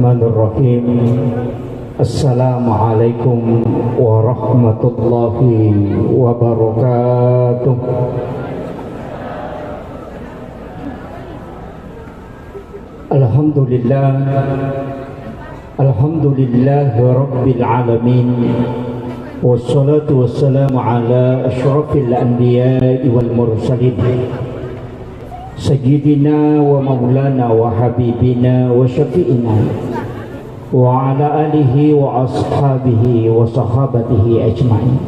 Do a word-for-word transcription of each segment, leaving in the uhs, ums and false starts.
Bismillahirrahmanirrahim. Assalamualaikum warahmatullahi wabarakatuh. Alhamdulillah. Alhamdulillahi rabbil alamin. Wassalatu wassalamu ala asyrafil anbiya'i wal mursalin. Sayyidina wa maulana wa habibina wa syafi'ina wa ala alihi wa ashabihi wa sahabatihi ajma'in.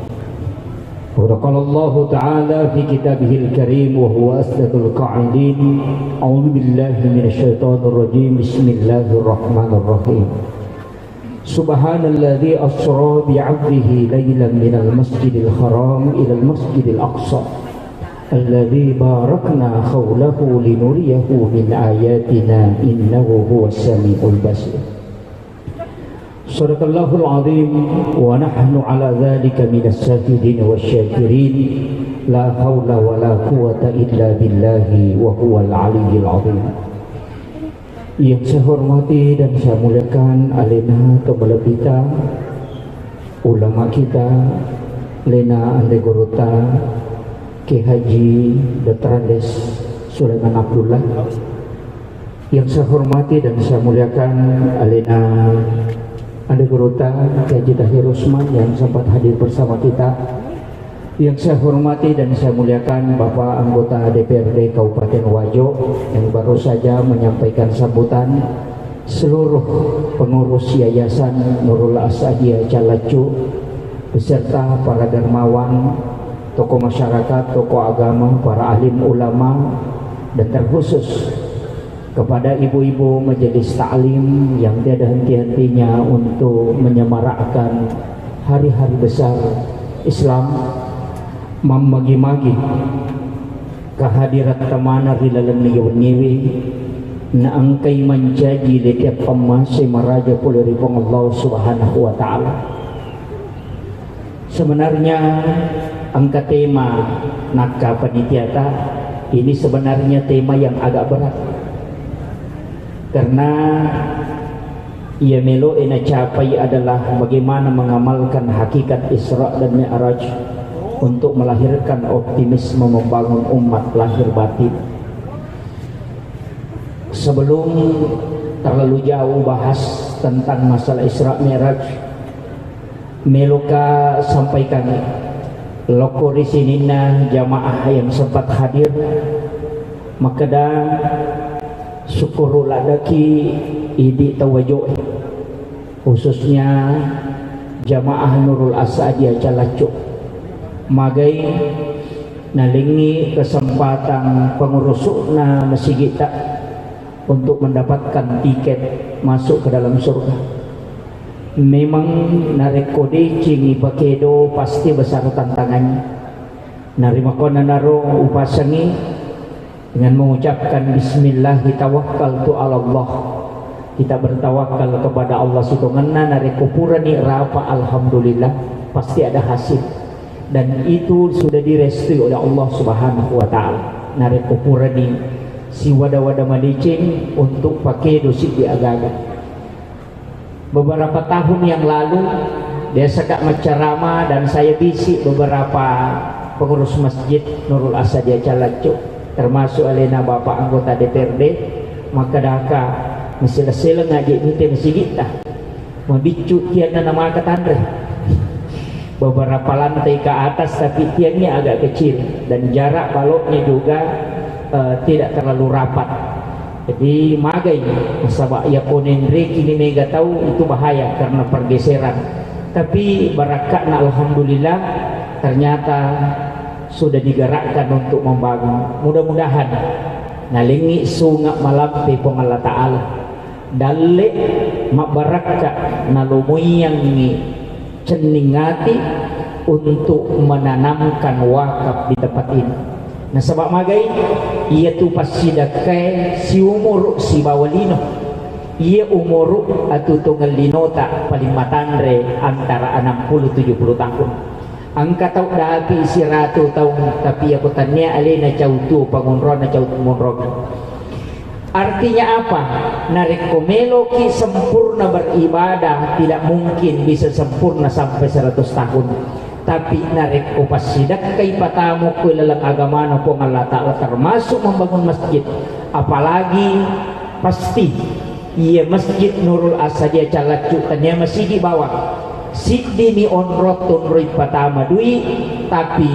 Wa qala Allahu ta'ala fi kitabihil karim wa huwa asdaqul qa'ilin. A'udzu billahi minasy syaithanir rajim. Bismillahirrahmanirrahim. Subhanalladzi asra bi'abdihi lailan minal masjidil haram ilal masjidil aqsa alladzi barakna haulahu linuriyahu min ayatina innahu huwas samiul basir. Sadaqallahul azim wa nahnu ala dzalika minas syahidin wasy syakirin. La haula wala quwwata illa billahi wa huwal aliyyil azim. Yang saya hormati dan saya muliakan alena to malebbita, ulama kita, lena anre guruta, Kiai Haji Doktor Andes Sulaiman Abdullah. Yang saya hormati dan saya muliakan alena anre guruta, Kiai Haji Tahir Usman yang sempat hadir bersama kita. Yang saya hormati dan saya muliakan Bapak Anggota D P R D Kabupaten Wajo yang baru saja menyampaikan sambutan, seluruh pengurus Yayasan Nurul As'adiyah Calaccu, beserta para dermawan, tokoh masyarakat, tokoh agama, para alim ulama, dan terkhusus kepada ibu-ibu majelis taklim yang tiada henti-hentinya untuk menyemarakkan hari-hari besar Islam, mammagi-magi kehadirat tamana ri lalenna wenniwi, naengkai mancaji letiap pammasei maraja pole ri Puang Allah Subhanahu wa Ta'ala. Sebenarnya engka tema nakka panitiata, ini sebenarnya tema yang agak berat. Karena iya meloe nacapai adalah bagaimana mengamalkan hakikat Isra dan Mi'raj untuk melahirkan optimisme membangun umat lahir batin. Sebelum terlalu jauh bahas tentang masalah Isra Mi'raj, meloka sampaikan lokko ri sininna jamaah yang sempat hadir, makkeda, syukkuru laddaki idi tau Wajoe, khususnya jamaah Nurul As'adiyah Calaccu. Magai nalengngi kesempatan pengurusu'na masigitta untuk mendapatkan tiket masuk ke dalam surga. Memang narekko deceng ipakedo, pasti besar tantangannya. Narimakkuannanaro upasengi dengan mengucapkan bismillahi tawakkaltu ala Allah. Kita bertawakal kepada Allah sitongenna, narekko purani rapa, alhamdulillah, pasti ada hasil. Dan itu sudah direstui oleh Allah Subhanahu wa Ta'ala. Narekko purani siwada-wada madeceng untuk pakedo siddi agaga. Beberapa tahun yang lalu, biasa ka maccarama dan saya bisi beberapa pengurus masjid Nurul As'adiyah Calaccu, termasuk alena Bapak anggota D P R D, makkedaka, "Maseleng-seleng aje mite masigitta. Mabiccu tianna namaka tanre." Beberapa lantai ke atas, tapi tiangnya agak kecil dan jarak baloknya juga, eh, tidak terlalu rapat. Jadi magai, nasaba yakko nenreki ni mega tau, itu bahaya karena pergeseran. Tapi barakka'na, alhamdulillah, ternyata sudah digerakkan untuk membangun. Mudah-mudahan nalengngi sunga malampe Puang Allah Ta'ala. Dalle mabbarakka nalomoiyangngi cenning ati untuk menanamkan wakaf di tempat ini. Nasaba magai, iyatu passidakkae siumuru sibawa lino. Iya umuru atutungeng linota paling matanre antara enam puluh tujuh puluh tahun. Engka tau dapi siratu taung, tapi yako tannia alena cau tuo pangonronna cau monrong. Artinya apa? Narekko meloki sempurna beribadah, tidak mungkin bisa sempurna sampai seratus tahun. Tapi narekko passidakkai patama ko laleng agamana Puang Allah Ta'ala, termasuk membangun masjid, apalagi pasti iya Masjid Nurul Asadia Calaccu, tania masigi bawang. Siddimi onrong tonroi patama dui, tapi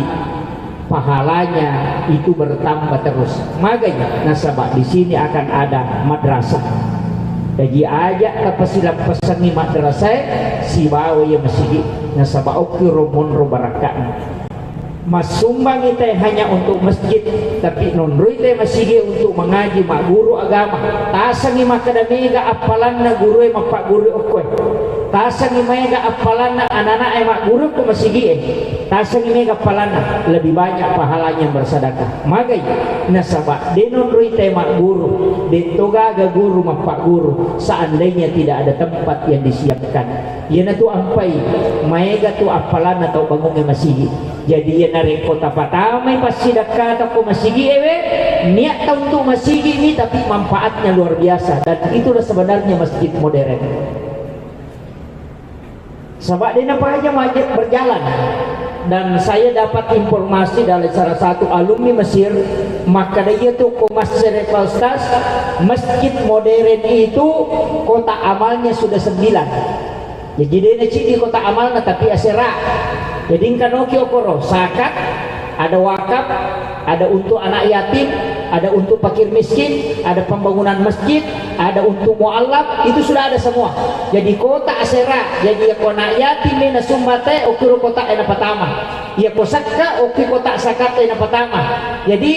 pahalanya itu bertambah terus. Magai? Nasaba di sini akan ada madrasah. Jaji aja tapasilappessangi madrasah sibawa iya masigi, nasaba okkiro monro barakka'na. Massumbangi te hanya untuk masjid, tapi nonroi te masigi untuk mengaji, magguru agama. Tasengi makkeda mega appalanna gurue mappagguru okkoe. Tasengi mega appalanna anak-anak e magguru ko masigi e. Tasengi mega appalanna, lebih banyak pahalanya yang bersedekah. Magai? Nasaba de nonroi te magguru, de to gaga guru mappagguru seandainya tidak ada tempat yang disiapkan. Iyanatu ampai, maega tu appalanna tau bangungnge masigi. Jadi iya narekko tapatamai passidakkata ko masigi ewe, niatta untuk masigi ni, tapi manfaatnya luar biasa, dan itulah sebenarnya masjid modern. Saba de napaja maje-, berjalan. Dan saya dapat informasi dari salah satu alumni Mesir, makkeda iya tu ko massere Pak Ustaz, masjid modern itu kotak amalnya sudah sembilan. Jadi de naciddi kotak amalna, tapi asera. Jadi engka noki okoro zakat, ada wakaf, ada untuk anak yatim, ada untuk fakir miskin, ada pembangunan masjid, ada untuk mualaf, itu sudah ada semua. Jadi kotak asera, jadi iya ko anak yatim e nasumba te, okiro kotak e napatama. Iya ko sakka, oki kotak zakat e napatama. Jadi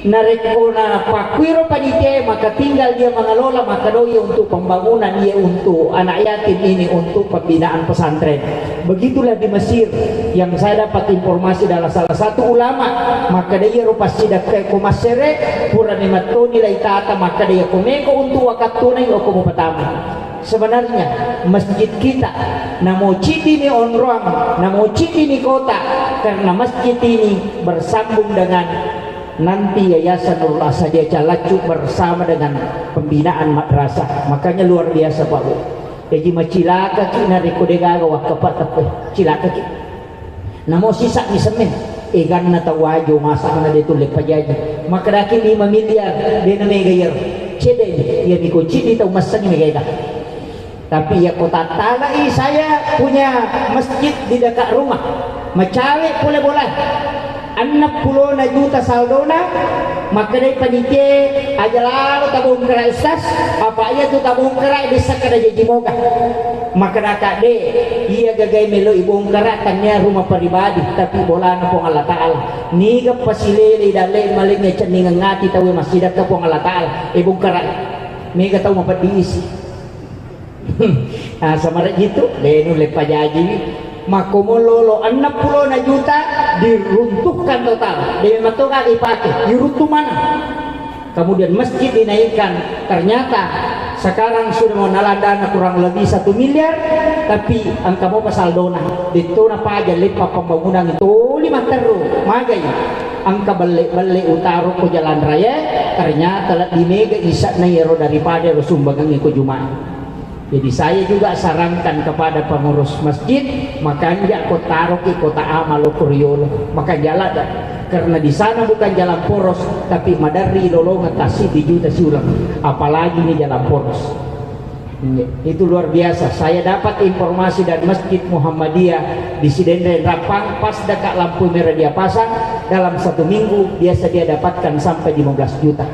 narekko napakkuiro panitia, maka tinggal dia mengelola, maka doi untuk pembangunan, iya untuk anak yatim, ini untuk pembinaan pesantren. Begitulah di Mesir yang saya dapat informasi dari salah satu ulama, maka dia rupa sidakkai ko massere, pura ni mattoni lai tata, maka dia ko meko untuk wakattunai oko mupatama. Sebenarnya masjid kita namo cidi ni onroang, namo cidi ni kota, karena masjid ini bersambung dengan nanti Yayasan Nurul Asadia Calaccu bersama dengan pembinaan madrasah. Makanya luar biasa, Pak Bu. Jadi macilaka ki narekko degaga wakkapak teppe. Cilaka ki. Namo sisa mi semme. Eganna tau ajo masakna de tulle pajaji. Makkedaki lima miliar, de na mega iyaro. Cede, iya miko cidi tau massengi mega ega. Tapi iya ko tattalai, saya punya masjid di dekat rumah, macawe pole bola, enneng pulona juta saldona, makkedai panitia, aja lalo tabongkara Ustaz, apa iya tu tabongkara bisa kada jaji moga. Makkedaka de, iya gagai melo ibongkara tania rumah pribadi, tapi bolana Puang Allah Ta'ala. Niga pasilele dalle malengnge cenningeng ati tau massidakka Puang Allah Ta'ala, ibongkara. Mega tau mapeddi isi. Ah, samara jitu, de nulle pajajiwi. Makkomo lolo enneng pulona juta diruntuhkan total. De memang toga dipake, diruntuh mana? Kemudian masjid dinaikkan, ternyata sekarang sudah mengenal dana kurang lebih satu miliar, tapi engka mopa saldona. Dettona paja leppa pembangunan toli matteru, magai. Engka belle-belle utaro ko jalan raya, ternyata lebih mega isakna iyaro daripada ro sumbangan ko Jumat. Jadi saya juga sarankan kepada pengurus masjid, makanja ko taroki kota amal ko riolo, makanja ladda. Karena di sana bukan jalan poros, tapi maderri lolongeng tassiddi juta siuleng, apalagi ini jalan poros. Itu luar biasa. Saya dapat informasi dari Masjid Muhammadiyah di Sidenreng Rappang, pas dekat lampu merah dia pasang, dalam satu minggu biasa dia dapatkan sampai lima belas juta.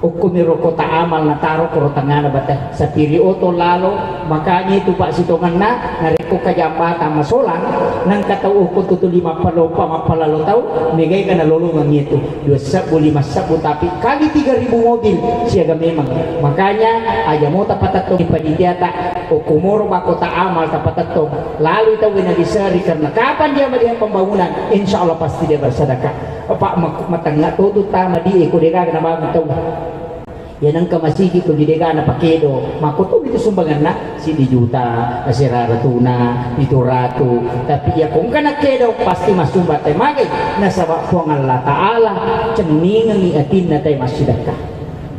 Okkomiro kota amal nataro koro tengngana bate. Sapiri oto lalo, makanya itu Pak sitongenna, narekko kajambata masolang, nangka tau okko tutu lima palompa mappalalo tau, megai kana lolongeng itu. Dua sebbu, lima sebbu, tapi kali tiga ribu mobil siaga memang. Makanya aja mo tapatettong panitiata, okkomoro ba kota amal tapatettong. Lalu tau wena diseri karena kapan dia melihat pembangunan, insya Allah pasti dia bersedekah. Apa mak-, matengnga to tu tama di eko dega na bangun tau. Ya nengka masigi tu di dega na pakedo. Mako tu itu sumbanganna sidi juta, asera ratuna, itu ratu. Tapi ya kongka na kedo pasti masumba te magai. Nasaba Puang Allah Ta'ala cenningengi atinna te massidakka.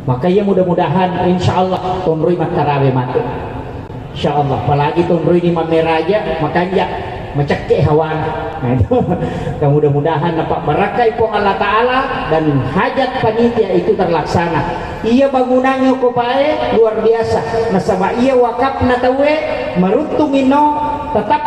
Maka iya mudah-mudahan, insya Allah, tonroi mattarawe mate. Insya Allah, apalagi tonroi ni mammeraja, makanja, macekke hawana. Nah, itu. Mudah-mudahan napabbarakkai Puang Allah Ta'ala dan hajat panitia itu terlaksana. Iya bangunangnge ko pae luar biasa. Nasaba iya wakafna tauwe maruttung inno tetap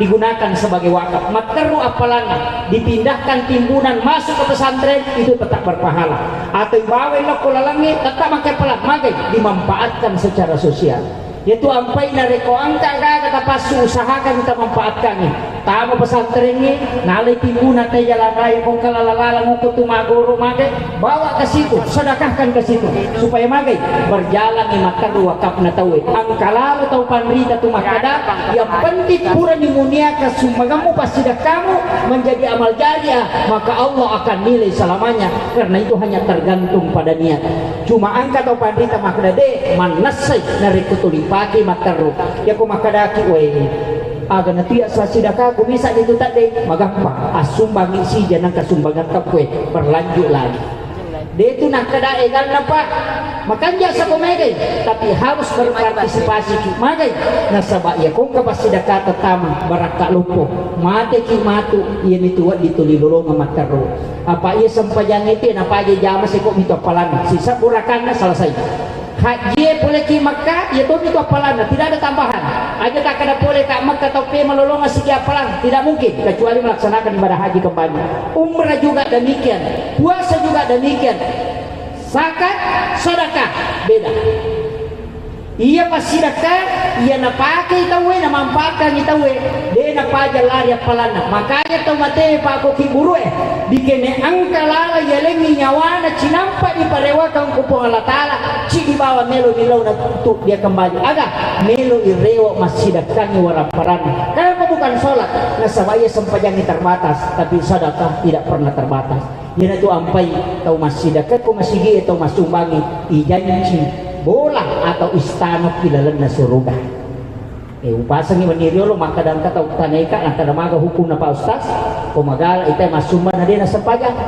digunakan sebagai wakaf. Matteru appalanna, dipindahkan timbunan masuk ke pesantren, itu tetap berpahala. Atau ibawa lokko lalangnge, tetap makke appalang, magai dimanfaatkan secara sosial. Yaitu ampai narekko engka gaga tapassu, usahakan tamanfaatkangngi. Tama pesantrengnge, nalai timbuna te jalan raya, kongka lala-lala, nguko tu magoro, magai, bawa ke situ, sedekahkan ke situ, supaya magai berjalan ni matteru wakafna tauwe. Engka lalo tau panrita tu makkada, yang penting purani muniakan sumbanganmu, passidekkamu menjadi amal jariah, maka Allah akan nilai selamanya. Karena itu hanya tergantung pada niat. Cuma engka tau panrita makkada, de, mannessai narekko tuli pake matteru. Yako makkadaki, weh, aga natu iya sassidakaku, bisa itu tadde, magampang, assumbangi sija nangka sumbangan takkue, berlanjut lagi. De tu nakkada eganna, Pak. Makanja sako megai, tapi harus berpartisipasi ki magai. Nasaba iya kongka passidakata tama barakka loppo, mate ki matu, iya mitu wedding tuli lolongang matteru. Apa iya sempajang itu napaja jama seko mitu appalanna. Sisa burakanna selesai. Hajjie pole ki Mekka, iya to mitu appalanna, tidak ada tambahan. Aja takkada pole ka Mekka tau pe malolongang sigi appalang, tidak mungkin kecuali melaksanakan ibadah haji kembali. Umrah juga demikian, puasa juga demikian. Zakat, sedekah, beda. Iya passidekka, iya napakei tauwe, namanfaatkangngi tauwe, de napaja lari appalanna. Makanya tau mate pakkoki burue, dikene engka lala yalengngi nyawana cinampa diparewakang ku Puang Allah Ta'ala, ci dibawa melo dilauna tu dia kembali. Aga? Melo irewa massidekkangngi waramparanna. Kenapa bukan sholat? Nasaba iya sempajangngi terbatas, tapi sedekah tidak pernah terbatas. Iyanatu ampai tau massidekka ko masigi, tau massumbangi, ijanci bola atau istana ki lalenna suruga. Eh, upasengi wenni riolo makkada engka tau taneka, nakkada maga hukumna Pak Ustaz, ko magala ita massumbang na de nasempajang.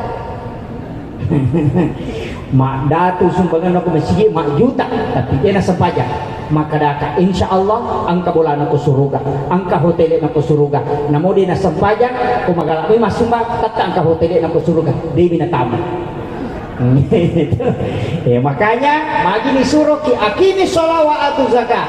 Maddatu sumbanganna ko masigi, majjuta, tapi de nasempajang. Makkadaka, insya Allah engka bolana ko suruga, engka hotele'na ko suruga. Namo de nasempajang, ko magala moi massumbang, tetta engka hotele'na ko suruga. De'mi natama. Eh, makanya magi nisuroki, aqimi sholat wa atu zakat.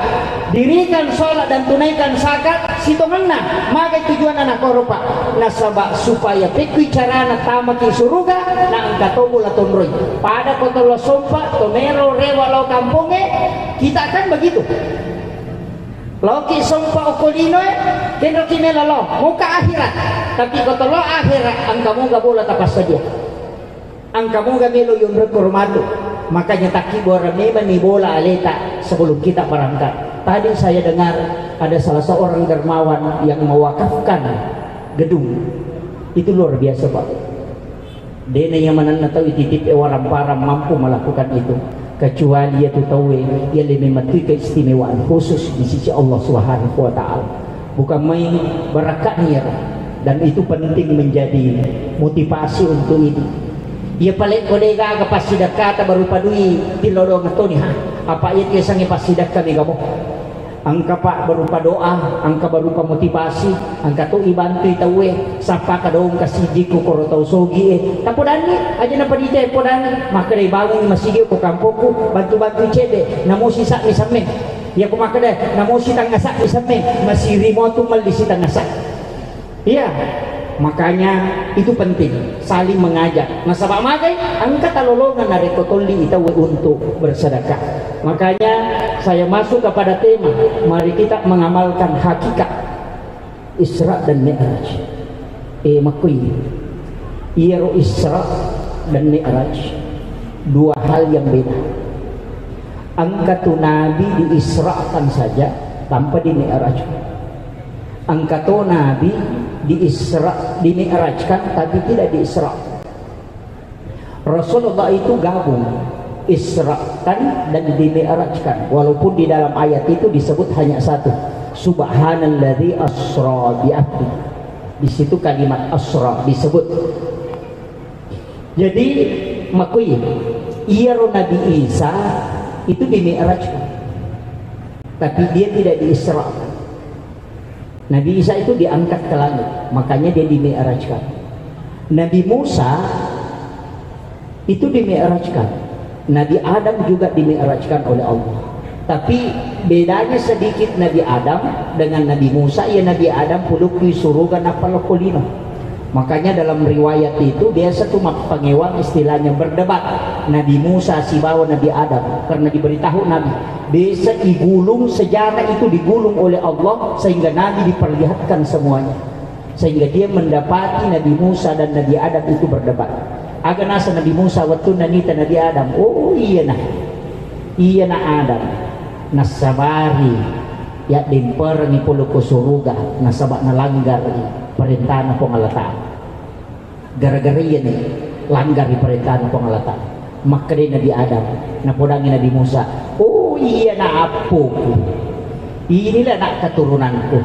Dirikan sholat dan tunaikan zakat sitongenna. Magai tujuanna nakoro, Pak? Nasaba supaya pekkui carana tamaki suruga, na engka to bola tonroi. Pada ko tollo sompa, to melo rewa lao kampongnge, kita kan begitu. Laoki sompa okko linoe, kenroki melo lao, moka akhirat. Tapi ko tollo akhirat, engka moga bola tapassadia. Engka moga melo yonroi koro matu. Makanya takkibbuareng memang ni bola aleta sebelum kita berangkat. Tadi saya dengar ada salah seorang dermawan yang mewakafkan gedung. Itu luar biasa, Pak. Dena iya manenna tau ititip e waramparang mampu melakukan itu, kecuali iya tu tauwe iya le memettui keistimewaan khusus di sisi Allah Subhanahu wa Ta'ala. Bukan main barakka'na iyaro. Dan itu penting menjadi motivasi untuk ini. Iya pale ko de gaga passidekkata berupa dui, tillo doang toni ha. Apa iya tu yasengnge passidekka mega mo. Engka, Pak, berupa doa, engka berupa motivasi, engka to ibantui tauwe, sappa kadong kasijikku koro tau sogi e. Tapodanni, aja napadita podanni, makkeda bangun masigi ko kampokku, bantu-bantu cedde, namosi sa'mi semmeng. Iya ko makkeda, namosi tangasa mi semmeng, masiri motu melli si tangasa. Iya, makanya itu penting, saling mengajak. Nasaba magai, engka talolongan narekko tolli tauwe untuk bersedekah. Makanya saya masuk kepada tema, mari kita mengamalkan hakikat Isra dan Mi'raj. Eh, makkoi. Iyaro Isra dan Mi'raj, dua hal yang beda. Engka tu Nabi diisrakan saja tanpa dimi'rajkan. Engka to Nabi diisra, dimi'rajkan, tapi tidak diisra. Rasulullah itu gabung, israkan dan dimi'rajkan. Walaupun di dalam ayat itu disebut hanya satu, "Subhanalladzi asra bi abdi." Di situ kalimat asra disebut. Jadi, makkoi, Iyaro Nabi Isa itu dimi'rajkan, tapi dia tidak diisrakan. Nabi Isa itu diangkat ke langit, makanya dia dimi'rajkan. Nabi Musa itu dimi'rajkan. Nabi Adam juga dimi'rajkan oleh Allah. Tapi bedanya sedikit Nabi Adam dengan Nabi Musa, ya Nabi Adam pulukki suruga nappa lokko lino. Makanya dalam riwayat itu biasa tuh mappangewang istilahnya berdebat. Nabi Musa sibawa Nabi Adam karena diberitahu Nabi. Biasa digulung sejarah itu digulung oleh Allah sehingga Nabi diperlihatkan semuanya. Sehingga dia mendapati Nabi Musa dan Nabi Adam itu berdebat. Aga nasa Nabi Musa wettunna nita Nabi Adam. Oh iya nah. Iya na Adam. Nassabari yaddemperengngi pole ko suruga nasaba nalanggari perintahna Puang Allah Ta'ala. Gara-gara iyani langgari perintahna Puang Allah Ta'ala. Makkedai Nabi Adam, napodangi Nabi Musa, "Oh iya na appoku. Inilah nak keturunanku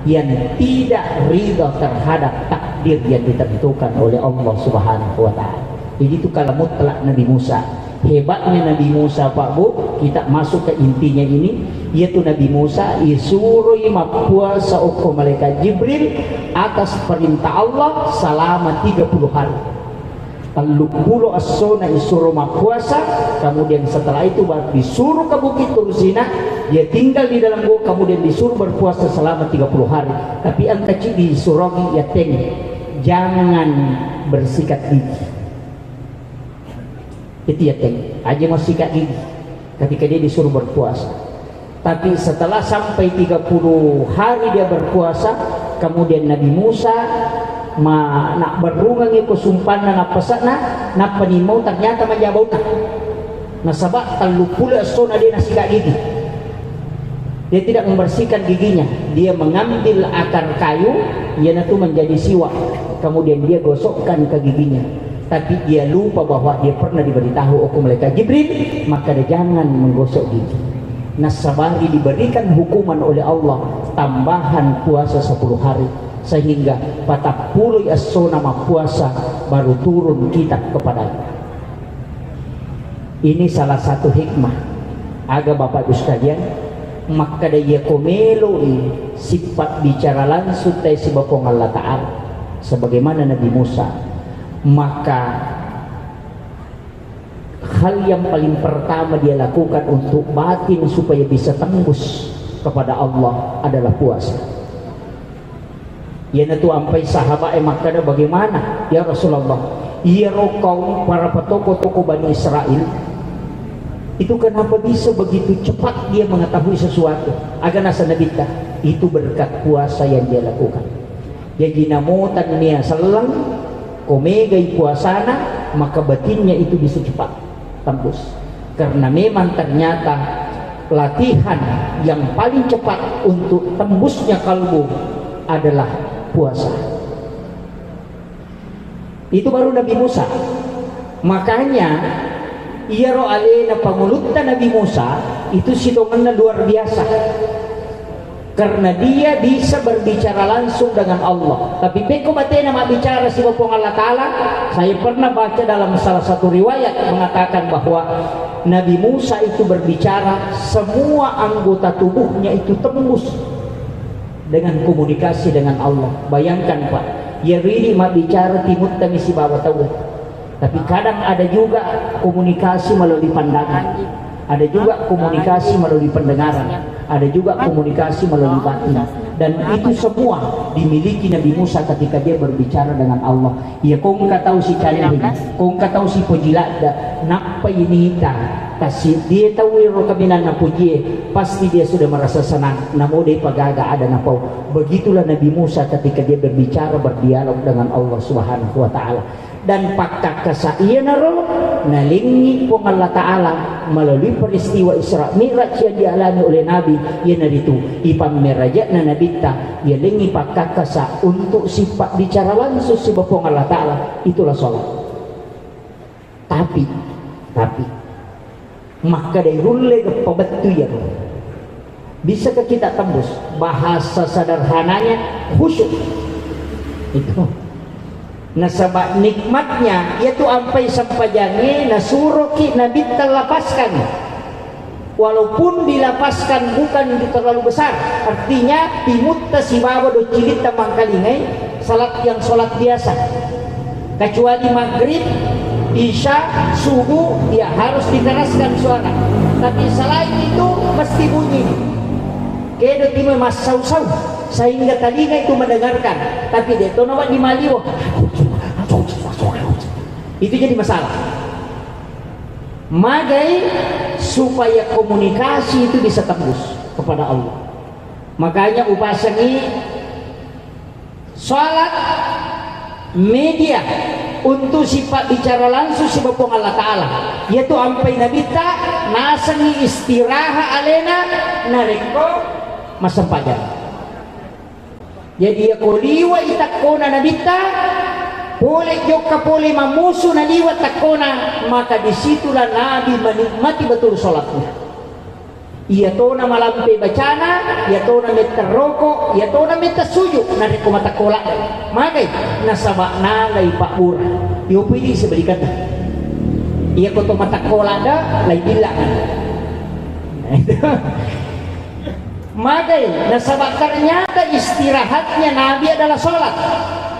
yang tidak ridha terhadap takdir yang ditentukan oleh Allah Subhanahu wa Ta'ala." Jadi itu kalau mutlak Nabi Musa. Hebatnya Nabi Musa, Pak Bu, kita masuk ke intinya ini, yaitu Nabi Musa isuroi mappuasa okko malaikat Jibril atas perintah Allah selama tiga puluh hari. Telluppulo essona isuro mappuasa, kemudian setelah itu baru disuruh ke Bukit Tursina, dia tinggal di dalam gua, kemudian disuruh berpuasa selama tiga puluh hari. Tapi engka ci disuruh ya teng, jangan bersikat gigi. Itu ya teng, aja mau sikat gigi ketika dia disuruh berpuasa. Tapi setelah sampai tiga puluh hari dia berpuasa, kemudian Nabi Musa ma nak berrungangi ko sumpanna nappasakna, nappa nimau ternyata manjabauna. Nasaba telluppulo essona dia nasikat gigi. Dia tidak membersihkan giginya. Dia mengambil akar kayu, iyanatu menjadi siwak. Kemudian dia gosokkan ke giginya. Tapi dia lupa bahwa dia pernah diberitahu oleh malaikat Jibril, maka dia jangan menggosok gigi. Nasabari diberikan hukuman oleh Allah tambahan puasa sepuluh hari, sehingga patappulo essona mappuasa baru turun kitab kepadanya. Ini salah satu hikmah. Aga Bapak Ibu sekalian, makkeda iya ko meloi sifat bicara langsung tai sibawa Puang Allah Ta'ala sebagaimana Nabi Musa, maka hal yang paling pertama dia lakukan untuk batin supaya bisa tembus kepada Allah adalah puasa. Iyanatu ampai sahabat e makkeda, "Bagaimana, ya Rasulullah? Iyaro kaum para patoko-toko Bani Israel itu kenapa bisa begitu cepat dia mengetahui sesuatu?" Aga nasa Nabitta, "Itu berkat puasa yang dia lakukan." Jaji namo tannia selleng, ko megai puasana, maka batinnya itu bisa cepat tembus. Karena memang ternyata latihan yang paling cepat untuk tembusnya kalbu adalah puasa. Itu baru Nabi Musa. Makanya, iyaro alena pangulutta Nabi Musa itu sitongenna luar biasa. Karena dia bisa berbicara langsung dengan Allah. Tapi pekko batena mabbicara sibawa Puang Allah Ta'ala, saya pernah baca dalam salah satu riwayat mengatakan bahwa Nabi Musa itu berbicara, semua anggota tubuhnya itu tembus dengan komunikasi dengan Allah. Bayangkan, Pak, ya ridi mabbicara timuttami sibawa tau. Tapi kadang ada juga komunikasi melalui pandangan, ada juga komunikasi melalui pendengaran, ada juga komunikasi melalui batin. Dan itu semua dimiliki Nabi Musa ketika dia berbicara dengan Allah. Iya, ko engka tau si challenge, ko engka tau si poji ladda, nappa inita, tasi dia tau ero kaminang napojie, pasti dia sudah merasa senang. Namo de pagaga ada napau. Begitulah Nabi Musa ketika dia berbicara, berdialog dengan Allah Subhanahu wa Ta'ala. Dan pakkakkasa iyanaro nalengngi Puang Allah Ta'ala melalui peristiwa Isra Mi'raj yang dialami oleh Nabi, iyanaritu ipammeraja'na Nabitta, yalengngi pakkakkasa untuk sifat bicara langsung sibawa Puang Allah Ta'ala, itulah sholat. Tapi, tapi, Makkeda irulle geppa bettu iyaro. Bisakah kita tembus? Bahasa sederhananya khusyuk. Itu. Nasaba nikmatnya, yaitu ampai sempajangnge nasuroki Nabitta lapaskan. Walaupun dilapaskan bukan terlalu besar, artinya timutta sibawa doccilitta mangkalingai salat yang sholat biasa. Kecuali maghrib, isya, subuh, ya harus dikeraskan suara. Tapi selain itu mesti bunyi. Kedo timai massau-sau sehingga telinga itu mendengarkan, tapi de' to nawedding maliwo. Itu jadi masalah. Magai supaya komunikasi itu bisa tembus kepada Allah. Makanya upasangi salat media untuk sipabbicara langsung sibawa Puang Allah Ta'ala. Yaitu ampai Nabitta nasengngi istirahat alena narekko massempajang. Jadi, yako liwa' i takkona Nabitta, pole jokka pole mammusu naliwa' takkona, maka disitulah Nabi menikmati betul salatnya. Iyatona malampe bacana, iyatona metta roko, iyatona metta suju, narekko matakkola. Magai, nasaba nalai pabbura. Yopi di sebelikan. Iyako to matakkola da, lai bilang. Magai, nasaba ternyata istirahatnya Nabi adalah sholat.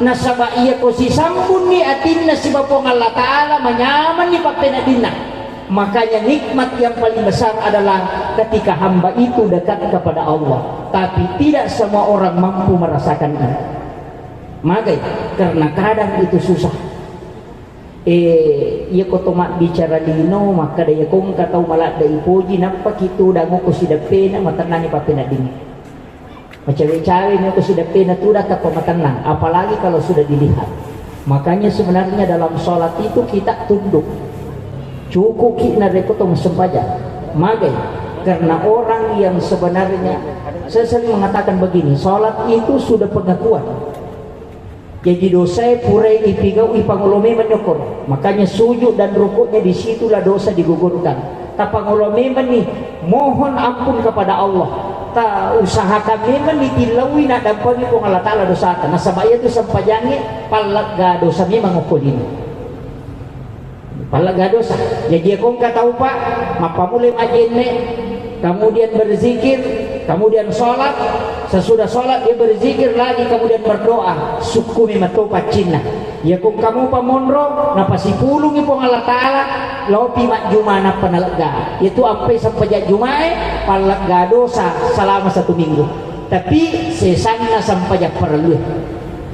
Nasaba iyako sisambunni atinna sibawa Puang Allah Ta'ala, manyamanni pappeneddinna. Makanya nikmat yang paling besar adalah ketika hamba itu dekat kepada Allah. Tapi tidak semua orang mampu merasakan itu. Magai, karena kadang itu susah. Eh, iyako to mabbicara lino, makkada iyako engka tau maladde ipoji, nappaki tudang ko sideppena, matennangi pappeneddingnge. Macawe-cawe mi ko sideppena tudang tappa matennang, apalagi kalau sudah dilihat. Makanya sebenarnya dalam sholat itu kita tunduk. Cukup ki narekko to massempajang. Magai, karena orang yang sebenarnya, saya sering mengatakan begini, sholat itu sudah pengakuan. Jaji dosae purai ipigau, ipangolo memang nyokoro. Makanya sujud dan rukuknya, disitulah dosa digugurkan. Tapangolo memang ni, mohon ampun kepada Allah. Ta usahakan memang ni tillaui naddampengi Puang Allah Ta'ala dosata. Nasaba iyatu sempajangnge pallegga dosa memang okko lino. Pallegga dosa. Jaji, iyako engka tau, Pak, mappamulai majjenne, kemudian berzikir, kemudian sholat, sesudah sholat dia berzikir lagi, kemudian berdoa, sukkumi metto paccinna. Iyako engka mopa monro, napasipulungi Puang Allah Ta'ala, lopi majjuma nappa nalegga. Iyatu ampai sempajang jumae, pallegga dosa selama satu minggu. Tapi sesanna sempajang parellue.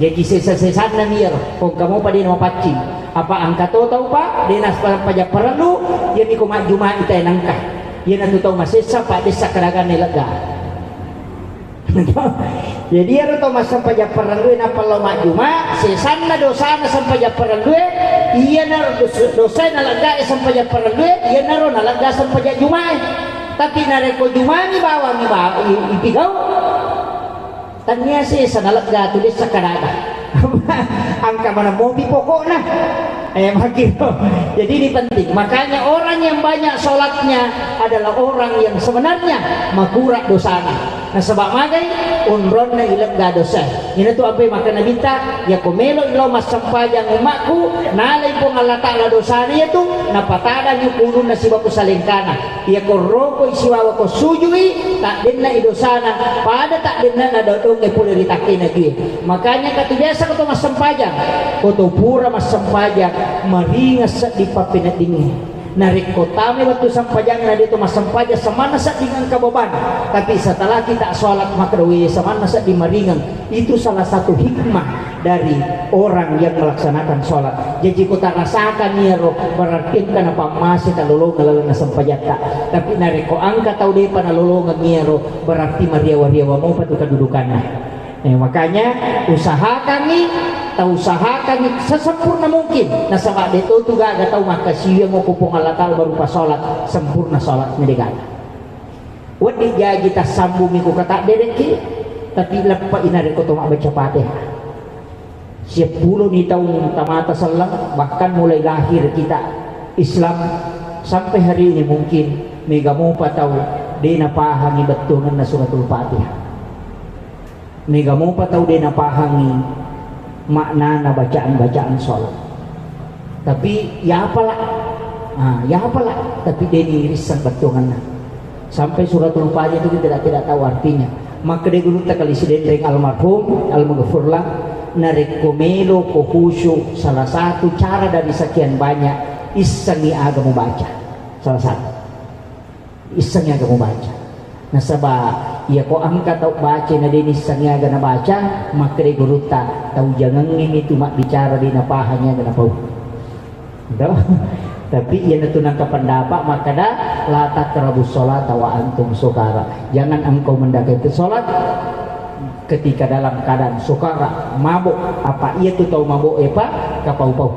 Jaji sesa-sesanna mi iyaro, ko engka mopa de' namapaccing. Apa engka to tau, Pak, de' nassempajang parellu, iyami ko majjuma ita nengka. Iyanatu tau masessa, Pak, de' sakkaraganna lega. Jadi iyaro tau massempajang parellue nappa lao majjuma, sesanna dosana sempajang parellue, iyana dos-, dosae naleggae sempajang parellue, iyanaro nalegga sempajang jumae. Tapi narekko jumani bawang iba-, i-, ipigau, Tania sesa nalegga tu de' sakkaraga. Engka mana mopi pokokna. Eh, makkiro. Jadi ini penting. Makanya orang yang banyak sholatnya adalah orang yang sebenarnya makura dosana. Nasaba magai, onronna ilegga dosa. Ina tu apa maka Nabitta, iyako melo ilo massempajang umatku, nalai Puang Allah Ta'ala dosana iyatu, napatadang ulunna sibawa salengkana. Iyako rokoi sibawa ko sujui, taddennai dosana, pada taddennana dodongnge pole ri takkena jue. Makanya katu biasa ko to massempajang, ko to pura massempajang, maringa seddi pappeneddingnge. Narekko tamai wettu sempajangnge na de' to massempajang, samanna sedding engka beban. Tapi setelah kita sholat, maka doe samanna sedding maringeng. Itu salah satu hikmah dari orang yang melaksanakan sholat. Jaji ko tarasakan iyaro, berarti engka napammase talolongeng lalenna sempajatta. Tapi narekko engka tau de'pa nalolongeng iyaro, berarti mariawa-riawa mopa tu kedudukanna. Eh, makanya usahakangi, tau usahakangi sesempurna mungkin. Nasaba de' to tu gaga tau makkasiwiang ko Puang Allah Ta'ala berupa sholat, sempurna sholatnya de' gaga. Wedding jaji tassambungi ko katadderekki, tapi leppe'i narekko to mabbaca Fatihah. Sieppulo ni taung tamata selleng, bahkan mulai lahir kita Islam sampai hari ini mungkin mega mopa tau de' napahangi bettuangenna suratul Fatihah. Mega mopa tau de' napahangi maknana bacaan-bacaan sholat. Tapi yapala, ah, yapala, tapi deni risseng bettuanganna. Sampai suratul Fatiha itu kita tidak, tidak tahu artinya. Maka dia guru tak kali sidenreng almarhum, almaghfurlah, narekko melo ko khusyuk, salah satu cara dari sekian banyak, issengi aga mubaca. Salah satu. Issengi aga mubaca. Nasaba, iya ko engka tau baca na deni issengi aga nabaca, makkeda gurutta, tau jangengngi tu mabbicara de napahangi aga napau. Toh? Tapi iya natu nangka pendapat makkeda, la taqrabus sholata wa antum sukara. Jangan engkau mendekati sholat ketika dalam keadaan sukara, mabuk. Apa iya tu tau mabuk, epa, kapau-pau.